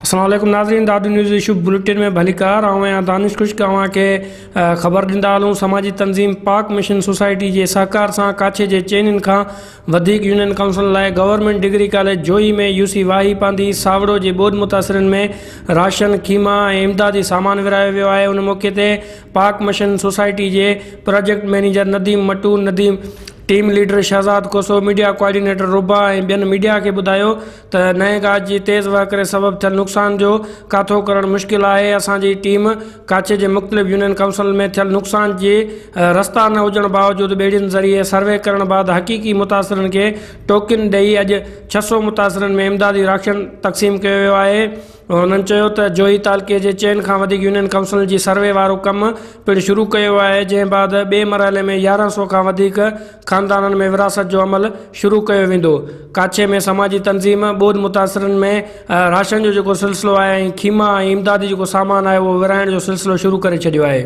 السلام عليڪم ناظرين دادو نيوز اشو بليٽن ۾ ڀليڪار آئون آهيان دانش خشڪ اوهان کي خبر ڏيندا هلون سماجي تنظيم پاڪ مشن سوسائٽي جي سهڪار سان ڪاڇي جي چئنين کان وڌيڪ يونين ڪائونسل لاء government degree college Johi ۾ U C Wahi Pandhi Sawaro جي ٻوڏ متاثرن ۾ راشن خيما ۽ امدادي سامان ورهايو ويو آهي ان موقعي تي پاڪ مشن سوسائٽي جي project manager Nadeem Mattu Nadeem team leader Shahzad Khoso media coordinator Ruba ۽ ٻين ميڊيا کي ٻڌايو ته نئين گاج جي تيز وهڪري سبب ٿيل نقصان جو ڪاٿو ڪرڻ مشڪل آهي، اسان جي ٽيم ڪاڇي جي مختلف يونين ڪائونسلن ۾ ٿيل نقصان جي رستا نه هجڻ باوجود ٻيڙين ذريعي سروي ڪرڻ بعد حقيقي متاثرن کي ٽوڪن ڏئي اڄ 600 متاثرن ۾ امدادي راشن تقسيم ڪيو ويو آهي. هنن چيو ته جوهي تعلقي جي چئن کان وڌيڪ يونين ڪائونسلن جي سروي وارو ڪم پڻ شروع ڪيو ويو آهي جنهن بعد ٻئي مرحلي ۾ 1100 کان وڌيڪ خاندانن ۾ ورهاست جو عمل شروع ڪيو ويندو. ڪاڇي ۾ سماجي تنظيم ٻوڏ متاثرن ۾ راشن جو جيڪو سلسلو آهي ۽ خيما ۽ امدادي جيڪو سامان آهي اهو ورهائڻ جو سلسلو شروع ڪري ڇڏيو آهي.